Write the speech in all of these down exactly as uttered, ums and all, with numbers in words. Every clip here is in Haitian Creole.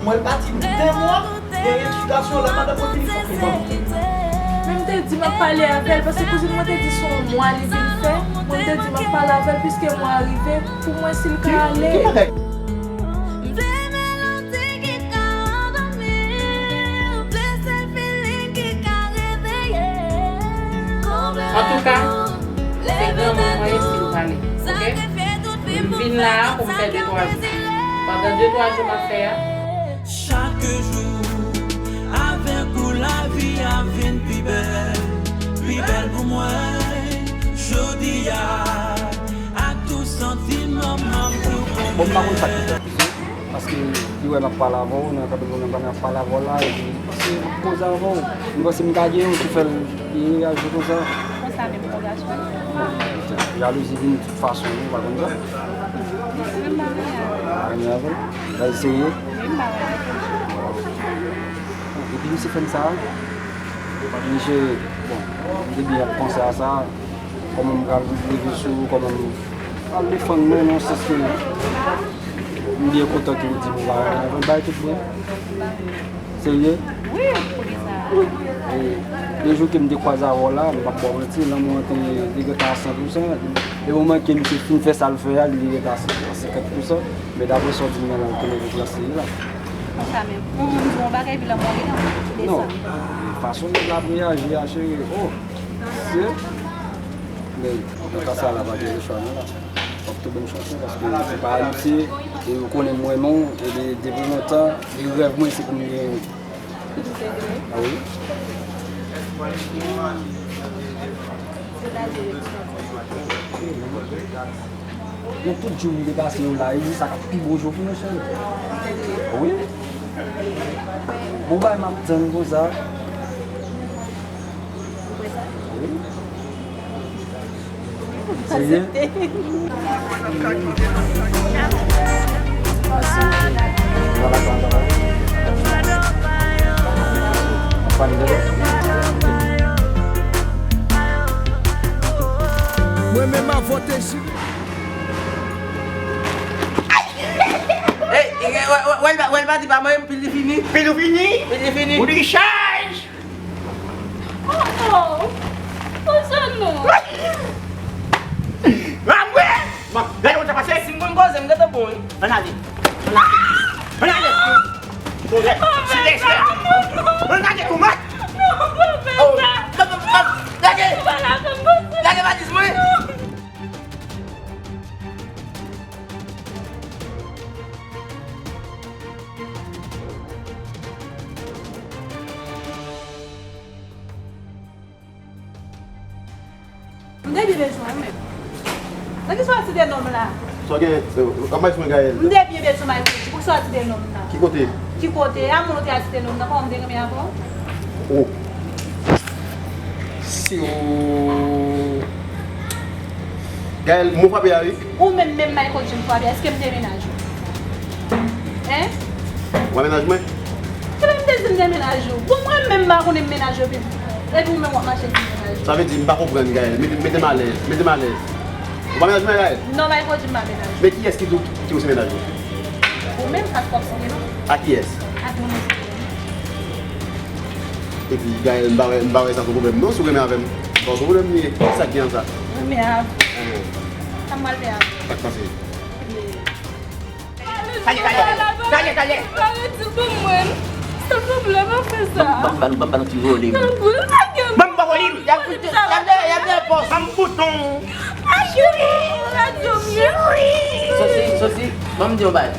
Mwen pati de mwa, gen eksplikasyon la, madanm mwen vini fòk li ban m. Men m te di m ap pale avè l, paske kouzin mwen te di se yon mwa li vin fè. Mwen m te di m ap pale avè l, piske mwa a rive, pou mwen si l ka ale. Ki bagay? Antouka, se granmoun mwen ye si m pale, oke? M vin la a pou m fè de twa jou. Pandan de twa jou m ap fè a, Chak jou avèk ou lavi a vin pi bèl, pi bèl pou mwen. Jodi a, ak tout santiman m ap tou konprann. Bon, m pa konn sa k te fè. Paske li wè m ap pale avè w, nan kanpe mwen nan ap pale avè w la, epi paske m ap koze avè w. M panse m ka gen yon ki fè l reyaji konsa. Konsa menm, pou gason. Jalouzi vin tout fason, ou pa konn sa? Li se menm bagay la. Pa renmen avè l? Bagay serye? Wi, m pa renmen avè l. Epi misye fè m sa, misye, bon, m te byen ap panse a sa, kòman m pral rive sou ou, kòman m pral defann mwen, nan sans ke m byen kontan ke ou di m ou pa renmen avè l, bay tout bon. Serye? Wi, poukisa? E, le jou ke m te kwaze avè w la, m p ap ba w manti, lanmou an te, te gentan a san pou san. E moman ke misye fin fè sa l fè a, li te gentan a senkant pou san. Men daprè sa w di m nan la, ou konnen pou plas li la. Konsa menm. Yon moun di yon bagay, epi lanmou an gentan desann. Non, e, fason nèg la ap reyaji a, cheri, oh, se, men, nan ka sa la, pa gen lechwa non la. W ap tonbe m chòk wi, paske se pa ayisyen, e ou konnen m renmen w, e de, depi lontan, e rèv mwen se pou m gen. Ah wi? Nan tout jou m te pase yo la, e sa k ap pi bon jou pou nou, cheri. Wi. Bon bagay m ap tann konsa. Wi. Serye? Mwen menm a vote si. Ey, wè, wè, wè, wè l pa di pa mwen, pil li fini. Pil ou fini? Pil li fini. Ou dichaj! Oh, oh. Konsa non. Anmwe! Bon, gade kòman sa pase. Si m konn koze, m gentan bon, wi. Ann ale. Ann ale. Ann ale. Bon, silans la. Ann ale, kòman? Non, pa fè sa. Lage. Lage valiz mwen. M te byen bezwen w menm. Nan ki sòti de nonm la? Sa w gen, w ap mache mwen Gaël? M te byen bezwen w Michael, pou sòti de nonm nan. Ki kote? Ki kote? A moun ou te al site nonm nan, kòman m te renmen avè w? Oh. Si w Gaël, mwen frape a wi. Ou menm menm Michael Jim frape, èske m te mennaj ou? Hein? Ou pa mennaj mwen? Kijan m te di m te mennaj ou? Bon, mwen menm m pa konnen m mennaj ou epi, epi ou menm w ap mache di m mennaj ou. Sa vle di m pa konprann, Gaël. Mete, mete m alèz, mete m alèz. Ou pa mennaj mwen, Gaël? Non, Michael Jim pa mennaj ou. Men kiyès ki di w ki, ki ou se mennaj mwen? Ou menm, sa k ap site non. A kiyès? A ki moun ou site? Epi, Gaël, m pa wè, m pa wè sa se yon pwoblèm non, si w renmen avè m. Bon, se yon pwoblèm li ye. Sa k gen an sa? Renmen avè w? Sa m pral fè avè w? Sa k pase? Talè, talè, talè, talè. Arete pou mwen. Silvouplè, pa fè sa. Ban m, ban m, ban m, ban m ti vole m. Ban m pa vole m. Y ap, y ap, y ap, y ap pòs. Ban m bouton. Cheri, radyo m. Cheri. Sosi, Sosi, ban m di yon bagay.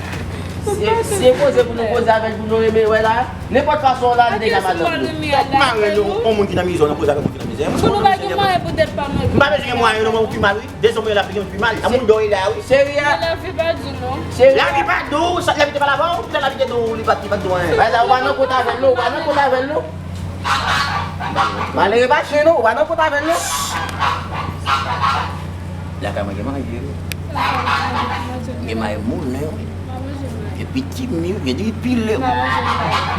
Si, si e koze pou nou koze avè l, pou nou renmen wè la, nenpòt fason la, li deja madanm nou. Fòk mare yon, yon moun ki nan mizè w nan koze avè moun ki nan mizè. Pou nou pa gen mwayen poutèt pa mwen. M pa bezwen gen mwayen non, mwen ou pi mal wi. Dezòm mwen lavi gen pi mal. A moun dòy la wi. Cheri a. Lavi pa di non. Cheri a. Lavi pa dou, sa lavi te pale avè w, lè lavi te dou, li pa, li pa dou anyen. Bay la, ou pa nan kont avè l non, ou pa nan kont avè l non. Malere pa chen non, ou pa nan kont avè l non. Lakay mwen gen manje wi. Gen may moulen wi. Gen piti mi wi, gen di pile wi.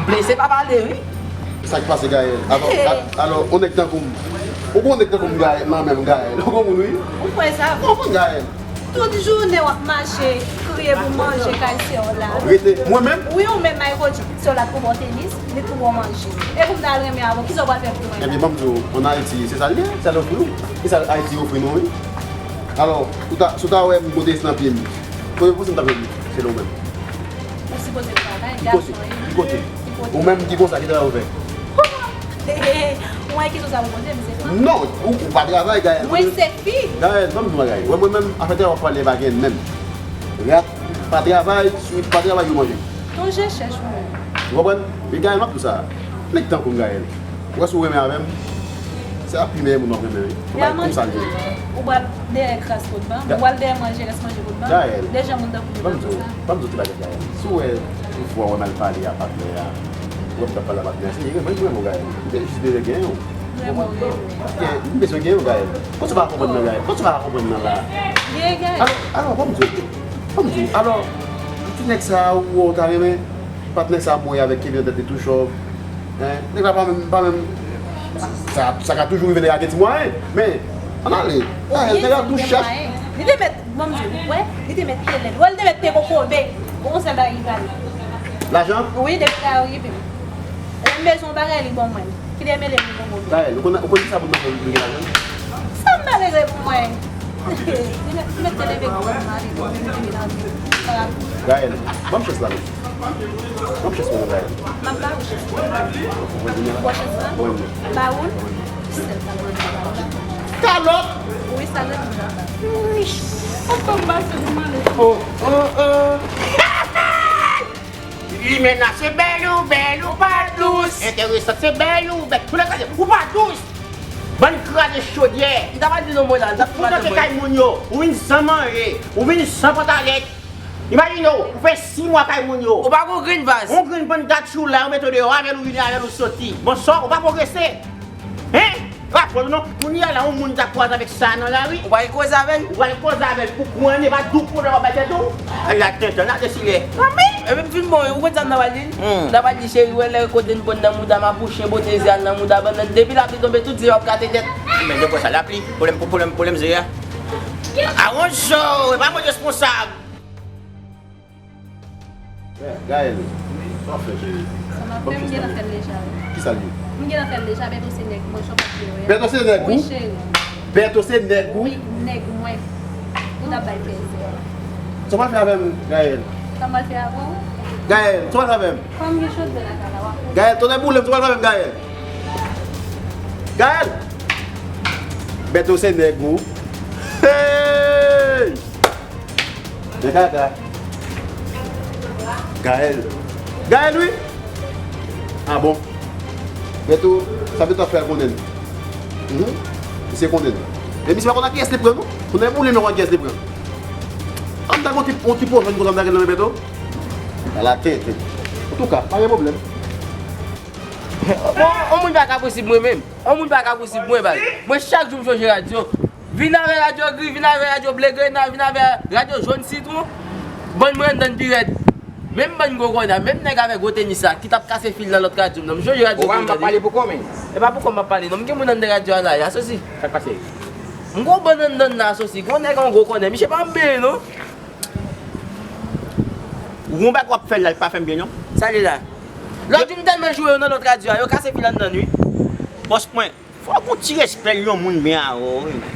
Blese pa pale wi. Sa k pase Gaël? Alò, a, alò, yon nèg tankou m. Ou gon nèg tankou m Gaël, nan menm Gaël. Ou gon moun wi. Ou kwè sa? Ou konn Gaël. Tout jounen w ap mache, k-, Priye pou manje kay sè w la. Rete, mwen menm? Wi, ou menm, Michael Jackson la pou bon tenis, li pou bon manje. E pou m ta al renmen avè w, kisa w pral fè pou mwen? Ebyen, ban m di w, ann Ayiti, se sa l ye, sa l ofri w. E sa Ayiti ofri nou, wi. Alò, si w ta, si w ta wè m kote nan pye m, kote w panse m ta pye m? Se nan ou menm. Ou sipoze travay, gason. Ki kote? Ki kote? Ou menm ki konsa, ki travay ou fè? Mwen ki sou sa ou konte, m se fanm. Non, ou, ou pa travay, Gaëlle. Mwen se fi. Gaëlle, ban m di w bagay. Wè, mwen menm, afè travay w ap pale pa gen menm. Rat, pa travay, swit, pa travay, yo manje. Ton je chèch mwen. Ou konprann? Men Gaëlle, m ap di w sa. Nèg tankou m, Gaëlle. Ou wè si w renmen avè m, se ap pi meyè moun w ap renmen, wi. Ou bay konsa l ye. Ou pral dèyè kras kot ban, ou pral dèyè manje, rès manje kot ban. Gaëlle, deja moun tankou m, ban m di w, ban m di w ti bagay, Gaëlle. Si w wè, yon fwa w wè m al pale a patnè a, ou wè m t ap pale a patnè a, se li renmen, li renmen w, Gaëlle. Li te jis bezwen genyen w. Ou konprann? Li bezwen genyen w, Gaëlle. Kòman w pa konprann nan, Gaëlle? Kòman w pa konprann nan la? Alò, alò, ban m di w. Ban m di w. Alò, ti nèg sa a, ou wè w ta renmen? Patnè sa ap mwen avèk Kevin nan tèt li tou chòv. Hein? Nèg la pa menm, pa menm. Sa, sa ka toujou rive nèg la gen ti mwayen. Men, ann ale. Nèg la tou chèch. Li te mèt, ban m di w, wè, li te mèt pye lèd. Wè, li te mèt pye kokobe. Bon, se bagay li pale. Lajan? Wi, depi la yo rive. Lè m bezwen yon bagay, li ban mwen. Ki te mele m pou mwen. Gaëlle, ou konn, ou konn kisa pou mwen fè pou gen lajan? Sa m pa regle pou mwen. Li mèt, li mèt te leve gwo mari pou mwen, li te mele m. Gaëlle, ban m chans la, non. Ban m chans mwen, Gaëlle. M ap ba ou chans. Ou konn kounye a la? Ou ba chans la? Wi, mwen. Ba ou l? Sèl sa mwen di ba ou la. Kalòt! Wi, sa mwen di ba ou la. Wi. Ou konn ba se pou mwen. Oh, oh, oh. Limena se bèl ou bèl ou pa dous. Enteresant se bèl ou bèl. Ou pa dous. Bann kraze chodyè. Li ta pral di non mwen la, li ta pral di mwen. Ou rantre kay moun yo, ou vin san manje, ou vin san pantalèt. Imajine w, ou fè sis mwa kay moun yo. Ou pa gon grenn vaz. Yon grenn pann katchou la, yo mete w deyò, avè l ou vini, avè l ou soti. Bonswa, ou pa pwogrese. Hein? Rapò nou non, kounye a la, yon moun ta kwaze avèk sa nan lari. Ou pral koze avè l? Ou pral koze avè l pou kouwè, pa douk kounye a w ap bay tèt ou. Ala tenten, la desilè. Epi m fin bon, ou konn sa m ta pral di l? M ta pral di, cheri, wè lè kote n pran nan mouda m ap bouche, bote zye a nan mouda bann nan, depi lapli tonbe, tout zye yo ap gate nèt. Men de fwa sa lapli, pwoblèm, pwoblèm, pwoblèm zye a. Aranj sa w, e pa mwen responsab. Gaëlle, sa w ap fè, cheri? Sa m ap fè, m gentan fè l deja, wi. Kisa l ye? M gentan fè l deja, Bèto se nèg mwen, jan w ap di yo a. Bèto se nèg ou? Wi, cheri. Bèto se nèg ou? Wi, nèg mwen. Ou t ap bay plezi. Sa w pral fè avè m, Gaëlle? Sa m pral fè avè w? Gaëlle, sa w pral fè avè m? Kòm gen chofè lakay la, w ap wè. Gaëlle, tonnè boule m, sa w pral fè avè m, Gaëlle? Gaëlle! Bèto se nèg ou? Hey! Men kaka. Gaëlle. Gaëlle, wi! Ah bon. Bèto, sa Bèto ap fè a konnen. Mhm. Misye konnen. Men misye pa konn ak kiyès li pran, non. Konnen pou li menm konn kiyès li pran. An ta gon ti, yon ti pwojè konsa m ta gen nan men Bèto. Ala tenten. Antouka, pa gen pwoblèm. Bon, yon moun pa ka posib mwen menm. Yon moun pa ka posib mwen, baz. Mwen chak jou m chonje radyo. Vin avè radyo gri, vin avè radyo ble grena, vin avè radyo jòn sitwon. Bann mwen anndan pi rèd. Menm bann gwo kònè, menm nèg avè gwo tenis sa, ki t ap kase fil nan lòt radyo m nan. M chonje radyo. Ou wè m p ap pale pou kò, men. E pa pou kò m ap pale, non. M gen moun anndan radyo a la, asosi. Sa k pase? M gon bann anndan la, asosi. Gon nèg an gwo kònè. Misye pa anben, non. Ou gon bagay w ap fè la, li pa fè m byen, non. Sa li la. Lòt jou m tèlman joure yo nan lòt radyo a, yo kase fil anndan, wi. Bòs mwen. Fò w gon ti respè l yon moun byen avè w, wi.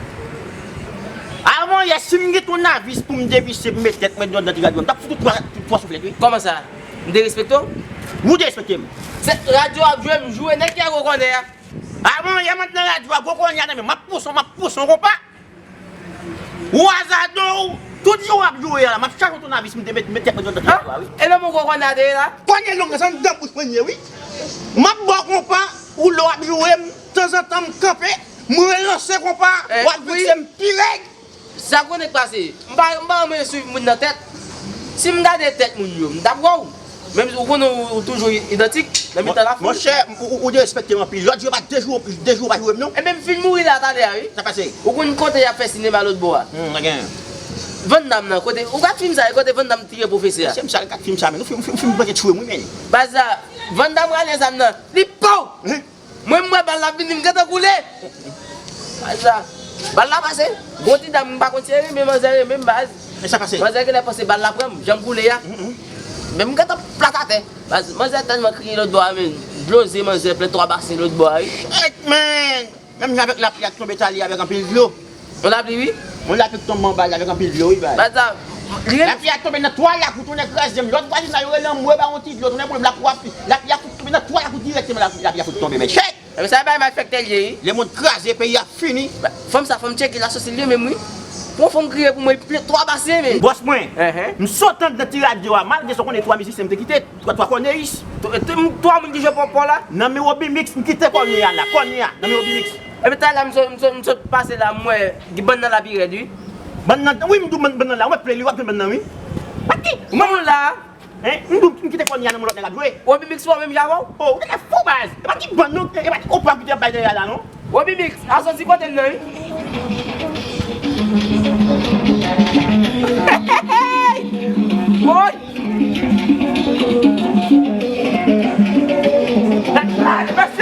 Avan yè, si m gen tounavis pou m devise, pou m met tèt mwen nan ti radyo, m t ap fout ou twa, twa souflèt, wi. Kòman sa? M derespekte w? Ou derespekte m? Se radyo ap jwe, m joure, nèg ki a gwo kònè a. Avan yè, m ant nan radyo a, gwo kònè a nan men m, m ap pouse w, m ap pouse w konpa. Ou azadon, tout jou w ap joure a la, m ap chache w tounavis, m te met, met tèt mwen nan ti radyo a, wi. E nan men w gwo kònè a te ye la? Kònè long, se anndan bouch mwen ye, wi. M ap ba w konpa, ou lè w ap joure m, tanzantan m kanpe, m relanse konpa, w ap vekse m pi rèd. Sa konnen k pase? M pa, m pa renmen swiv moun nan tèt. Si m gade tèt moun yo, m t ap wè w. Menm si ou konnen ou, ou toujou i-, idantik nan mitan lafoul. Monchè, ou, ou, ou derespekte m anpil. Lòt jou pa de jou, de jou ou pa joure m non. Ebyen m fin mouri la talè a wi. Sa pase? Ou konn kote y ap fè sinema lòt bò a? Hmm, gen. Van Damme nan, kote, ou gad fim sa, kote Van Damme tiye pwofesè a? Se m sa, gad fim sa, men. Ou fin, ou fin, ou fin plante tchoue m wi, men. Baz la, Van Damme rale zam nan. Li pow! Mwen, m wè bal la ap vini, m gentan koule. Sa, Bal la pase. Gon ti dam m pa konn si e renmen manzè renmen m baz. E sa pase? Manzè genlè panse bal la pran m, jan m boule a. Men m gentan plat atè. Baz, manzè tèlman kriye lòt bò a, men dlo ze manzè plen twa basen lòt bò a, wi. Shit, man! Menm jan avèk lapli a k tonbe talè avèk anpil dlo. Yon lapli, wi. Yon lapli k tonbe anba avèk anpil dlo, wi, baz. Baz sa, li gen lapli a tonbe nan twa lakou, tounen kraze m. Lòt vwazinay yo rele anmwe ba yon ti dlo, tounen pwoblèm lakou a, lapli a fout tonbe nan twa lakou dirèkteman, lapli, lapli a fout tonbe, men shit! Ebyen, sa bay malfektè l ye, wi. Lemonn kraze, peyi a fini. Fanm sa, fanm tcheke lasosi l ye menm, wi. Pou yon fanm kriye pou mwen, li plen twa basen, men. Bòs mwen, m sot anndan ti radyo a, malgre sa w konnen twa mizisyen m te kite, twa, twa kòneyis. Twa moun ki jwe pòpò la? Nan men Robimix, m kite kònye a la, kònye a, nan men Robimix. Ebyen, talè a, m sot, m sot, m sot pase la, m wè, bannann la pi rèd, wi. Bannann, wi, m di w bann, bannann la, w mèt plen li, w ap jwenn bannann, wi. Pati! Mwen la. Hein? M di w, m kite kònye a nan men lòt nèg ap jwe. Robimix fò menm jan avè w? Oh, ou genlè fou baz. E pa ti bann non, e pa ti kopa ki te ap bay dèyè a la non. Robimix, a soti kote m nan, wi. Woy! Mesye!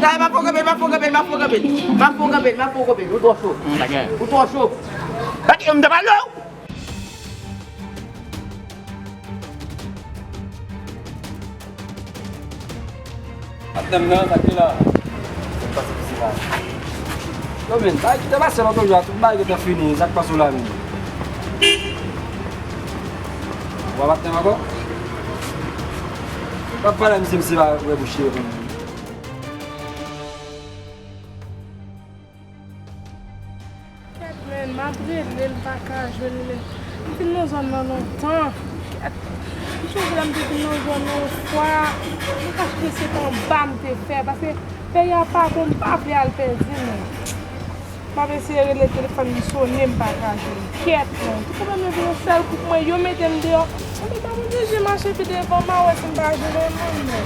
Sa, m ap fè w kanpe, m ap fè w kanpe, m ap fè w kanpe. M ap fè w kanpe, m ap fè w kanpe. Ou twò cho. Ou twò cho. Pati, m ta pale w. Patnè m nan, sa ki la? Yo, men, bagay ki te pase lòt jou a, tout bagay gentan fini, sa k pase w la menm? Ou pa patnè m ankò? W ap pale a misye, misye pa ouvè bouch li yo menm. Kèt, men, m ap rele l, pa ka jwenn li, men m fin nan zòn nan lontan. Kèt, m sonje lè m te vin nan zòn nan yon fwa, m ka sonje se anba m te fè, paske peyi a pa bon, m pa vle al pèdi, men. M ap eseye rele telefòn m sonnen, m pa ka jwenn. Kèt, men, tout pwoblèm yo vin yon sèl kou pou mwen, yo mete m deyò. Anben, pa Bondye, je mache pi devan, m a wè si m pa jwenn yon moun, men.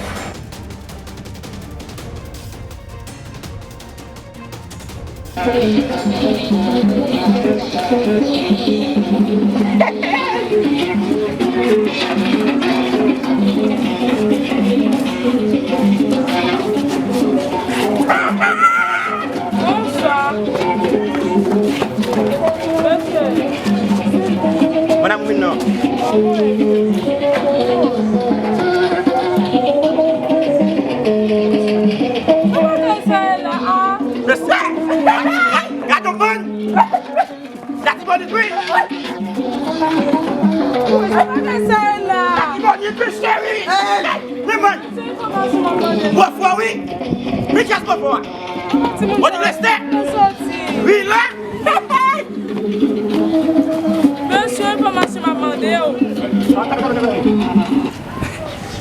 Bonswa. Mesye. Madam, vin non. Kòman sa ye la, a? Mesye! Gade yon bann! Latibonit, wi! Kòman sa ye la? Latibonit, wi, cheri! Men, men! Se enfòmasyon m ap mande. Gwo fò, wi! Richès gwo fò a! Timoun sa soti. Wi, la! Mesye, enfòmasyon m ap mande w.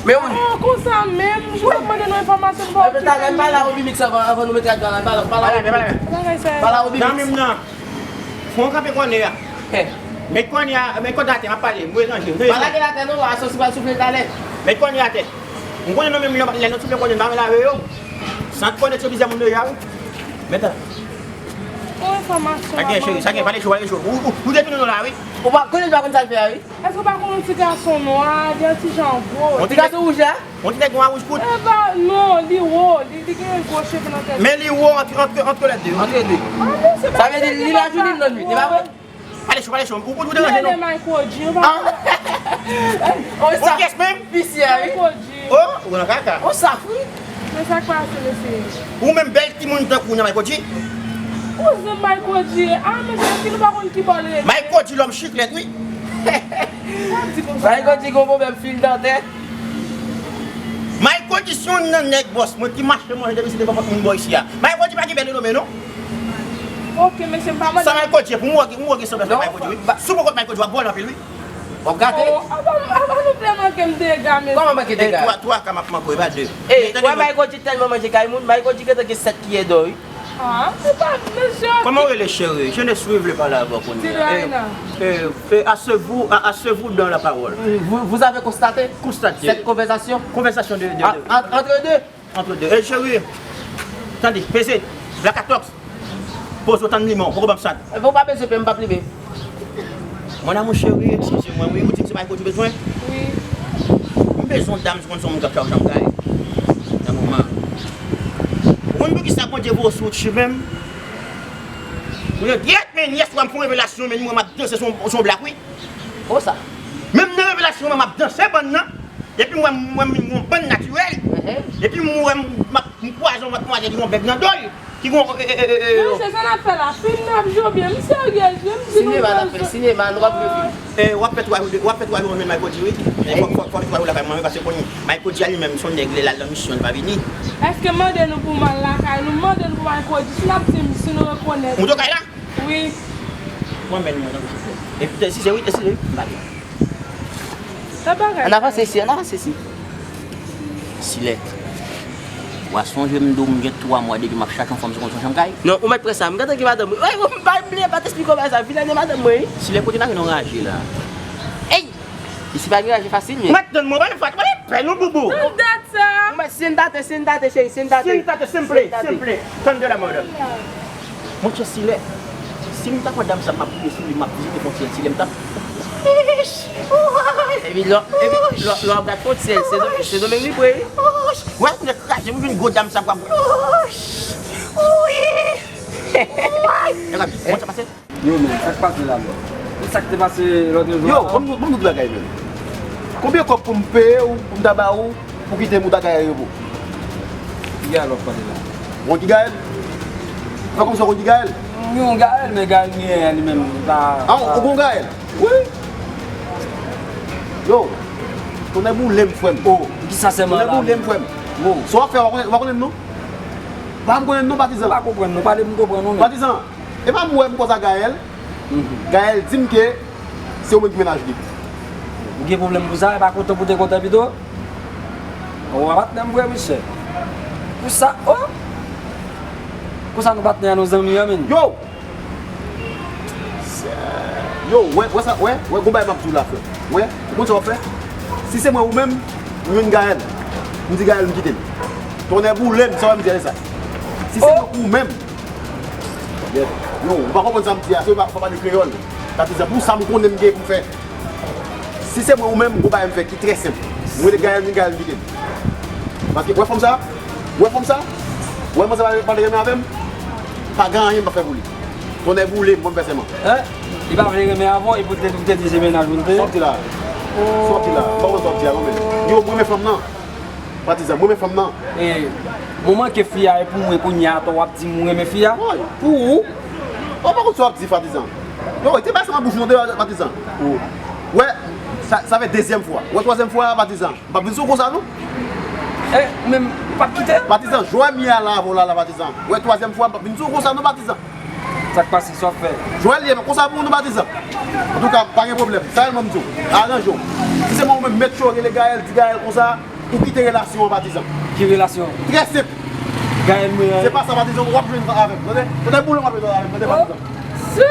Men wi. Oh, konsa menm, m jis ap mande nou enfòmasyon pou okipe nou. Pale a Robimix avan, avan nou mete radyo a la, pale, pale a Robimix. Pale a Robimix. Nan menm nan. Fon kanpe kònye a. Met kònye a, met kònye atè, m ap pale, m ranje. Pa lage l atè non, asansi pral soufle talè. Met kònye atè. M konnen nou menm lè nou soufle kònye, n pa vle lave yo. San konnen se plizyè moun deja, wi. Met la. Yon enfòmasyon. Sa gen, cheri, sa gen, pale cho, pale cho. Ou, ou, ou detounen nou la, wi. Ou pa, konnen nou pa konn sa l fè a, wi. Èske w pa konn yon ti gason nwa, gen yon ti jan gwo? Yon ti gason wouj la? Yon ti nèg nwa wouj kout? E pa, non, li wo, li, li gen gwo cheve nan tèt. Men li wo antre, antre, antre lè de. Antre de. Ah, men se pa... Sa vle di li lajounen nan nwit, e pa vre? Pale cho, pale cho. Ou, ou, ou deranje nou. Li rele Michael G, ou pa... Ah. Ou sa, kiyès menm? Visye a, wi. Michael G. Oh, ou nan kaka. Ou sa fou. Men sa k pase, mesye? Ou menm bèl timoun tankou w nan Michael G. Ou se Michael G. Ah, mesye, èske nou pa konn ki bò l rete? Michael G, lòm chiklèt, wi. Sa di konsa. Michael G gon pwoblèm fil dantè. Michael G se yon nan nèg bòs mwen ki mache manje depi se devan pòt moun bò isi a. Michael G pa gen bèl renome non. Ok, mesye, m pa mande. Sa Michael G, pou mwen, mwen gen sanblans ak Michael G, wi. Si w poko Michael G, w ap vòlè anpil, wi. W ap gate? Oh, apa, apa nou vle manke m dega, mesye? Kòman manke dega? Twa, twa ka m ap manke w, e pa de. Ey, w wè Michael G tèlman manje kay moun, Michael G gentan gen sèt kiyè dò, wi. Ah, se pa mesye. Comment vous allez, chérie? Je ne suis vle pale avè w kounye a. Ti Raina. Eh, eh, eh, à ce vous, à, à ce vous dans la parole. Vous, vous avez constaté cette conversation? Conversation de, de, de. Ah, entre deux. Entre deux. Eh, chérie, tande, peze. Black Atox. Poze w tann limon, poko ban m sa. Epi w pa bezwen peye m, m p ap limen. Mon amour chéri, eskize mwen, wi, ou di m se pa kòb ou bezwen? Wi. M bezwen yon dam, se konn se yon moun k ap chaje yon kay. Nan moman. Ou konn poukisa Bondye voye w sou wout chimen m? Ou di, "Yèt, men, yès, w ap fè yon revelasyon, men, mwen, m ap danse sou, sou yon blak, wi." Konsa. Menm nan revelasyon, mwen, m ap danse bann nan. Epi mwen, mwen, mwen, yon bann natirèl. Epi mwen, m ap, m kwaze yon matmwazèl ki gon bèg nan do l, ki gon, e, e, e, e, e. Mesye, sa n ap fè la? Fim n ap jwe oubyen? M serye, m di nou. Sinema n ap fè, sinema, nou p ap jwe fim. E, w ap fè twa jou, w ap fè twa jou mwen menm Michael G, wi. E, fò, fò, fò fè twa jou lakay mwen, paske konnen Michael G a li menm, se yon nèg lè l al nan misyon, li pa vini. Èske mande nou pou m al lakay nou? Mande nou pou Michael G, si n ap di m, si nou rekonèt. Ou t kay la? Wi. Mwen menm, mwen, tankou chofè. Epi, si se wi, si se wi, m pa vini. Sa bagay. Ann avanse isi, ann avanse isi. Silè. W a sonje m di w m gen twa mwa depi m ap chache yon fanm sou konn sou chanm kay? Non, ou mèt pran sa. M gentan gen madanm mwen. Ey, ou pa bliye, pa t esplike w bagay sa. Vilèn e madanm mwen, wi. Silè, kote n ap jwenn yon raje la? Ey! Isi pa gen raje fasil, men. Ou mèt tann mwen, pa fè, pa pè nou, boubou. Tout dat sa. Ou mèt, si n tate, si n tate, cheri, si n tate. Si n tate, simple, simple. Tann de la mòd. Monchè Silè, si m ta pran dam sa m ap priye sou li, m ap vizite fwontyè Silè, m t ap. Epi lò, epi lò, lò w ap gad fwontyè, se do, se do menm li pre. Wè, m te kraze, m vin gwo dam sa m ap. Yo, men, sa k pase la menm? E sa k te pase lòt jou a? Yo, ban m, ban m tout bagay menm. Konbyen kòb pou m peye w, pou m ta ba ou? Pou kite m ou ta gaye yo pou. Ki Gaël w ap pale la? Ou konn ki Gaël? Fè kòmsi w konn ki Gaël? M gen yon Gaël, men Gaël m genyen an li menm, li pa. Ah, ou gen yon Gaël? Wi. Yo, tonnè boule m, frè m. Oh, kisa sèman la? Tonnè boule m, frè m. Sa w ap fè, w pa konnen, w pa konnen non? Pa m konnen non, patizan. M pa konprann non, pale pou m konprann non, men. Patizan, e pa m wè m koz a Gaël. Gaël di m ke se ou menm ki mennaj li. Ou gen pwoblèm pou sa, e pa kontan pou te kontan pito? Ou pa patnè m vre, mesye. Pou sa, oh! Konsa nou patnè a nou zanmi an, men. Yo! Yo, wè, wè sa, wè, wè, gon bagay m ap di w la, frè. Wè, ou konn sa w ap fè? Si se mwen ou menm, m jwenn Gaël. M di Gaël m kite l. Tonnè boule m, sa w wè m di a se sa. Si se mwen ou menm, Yo, ou pa konprann sa m di a, se pa, pa pale kreyòl. Patizan, pou sa m konnen m gen pou fè. Si se mwen ou menm, m gon bagay m fè ki trè senp. M rele Gaël, m di Gaël kite m. Paske, wè fanm sa? Wè fanm sa? Wè manzè pa, pa vle renmen avè m? Pa gen anyen m pa fè pou li. Tonnè boule m, mwen m fè sèman. Hein? Li pa vle renmen avè w, epi w te, w te di se mennaj ou l te ye? Sa w ap di la? Sa w ap di la? M pa konn sa w ap di a non, men. Yo, mwen renmen fanm nan. Patizan, mwen renmen fanm nan. E, mwen manke fi a, e pou mwen kounye a atò w ap di m ou renmen fi a? Woy, pou ou? Ou pa konn sa w ap di, patizan. Yo, te bay sa nan bouch nou, te bay patizan. Wè, sa, sa fè dezyèm fwa. Wè, twazyèm fwa a, patizan. M p ap vin sou w konsa, non. E, ou menm, ou p ap kite? Patizan, jwè m ye a la avè w la, la, patizan. Wè, twazyèm fwa, m p ap vin sou w konsa, non, patizan. Sa k pase, sa w ap fè? Jwè l ye, men konsa pou nou patizan. Antouka, pa gen pwoblèm. Sa sèlman m di w. Aranje w. Si se mwen ou menm, met cho, rele Gaël, di Gaël konsa, ou kite relasyon an patizan. Ki relasyon? Trè senp. Gaël mwen an. Se pa sa patizan, w ap jwenn avè m. Tande? Tande boule w ap jwenn avè m. Tande patizan. Se.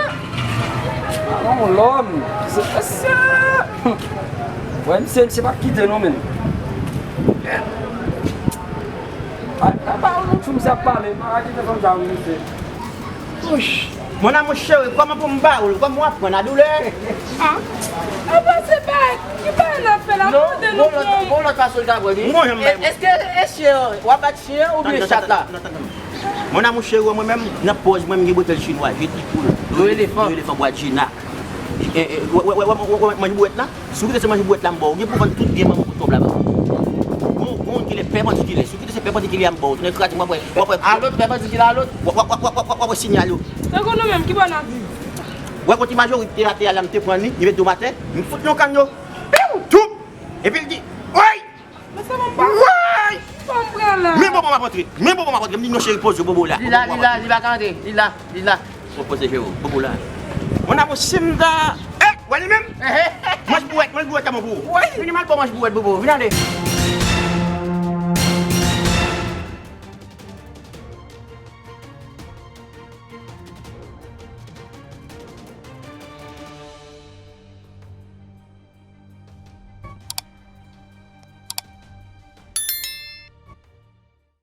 Yon lòm. Se, se. Wè, misye, misye p ap kite non, men. Ay, pa, pa, yon lòt jou misye ap pale. Pa kite fanm sa, misye. Wouch! Mon amour chéri, kòman pou m ba ou l? Kòman w ap pran ladoulè? Ah. Apa se pa ki pa n ap fè la, mande nou pou. Bon, lòt fason l ka pran li. Mwen menm. Èske e chyen an, w ap bat chyen an oubyen chat la? Mon amour chéri, mwen menm, nan pòz mwen, m gen bretèl chinwa, je di pou l. Yon elefan. Yon elefan bwa Gina. E, e, wè, wè, wè, wè, wè, wè, manje bwèt la. Si w kite se manje bwèt la m ba w, ou gen pou vann tout byen manman pou twòp la ba w. Bon, bon, ki lè pèpandikilè. Si w kite se pèpandikilè a m ba w, tounen kraze m, w ap wè, w ap wè. A lòt, pèpandikilè a lòt. W ap, w ap, w ap, w ap, w ap wè sinyal yo. Tankou nou menm, ki bò n ap viv? Wè kote majorite a te a la, m te pran li, li met do m atè, m fout li yon kann yo. Piw! Toup! Epi l di, woy! Men sa mwen pa. Woy! Sa m pran la. Men bobo m ap antre. Men bobo m ap antre. M di non cheri poze bobo la. Li la, li la, li pa ka antre. Li la, li la. Poze je w, bobo la. Mon amour, si m ta, eh, w Gade li menm. Manch bouwèt, manch bouwèt, sa bon pou ou. Wi, vini m al ba w manch bouwèt, bobo. Vin ale.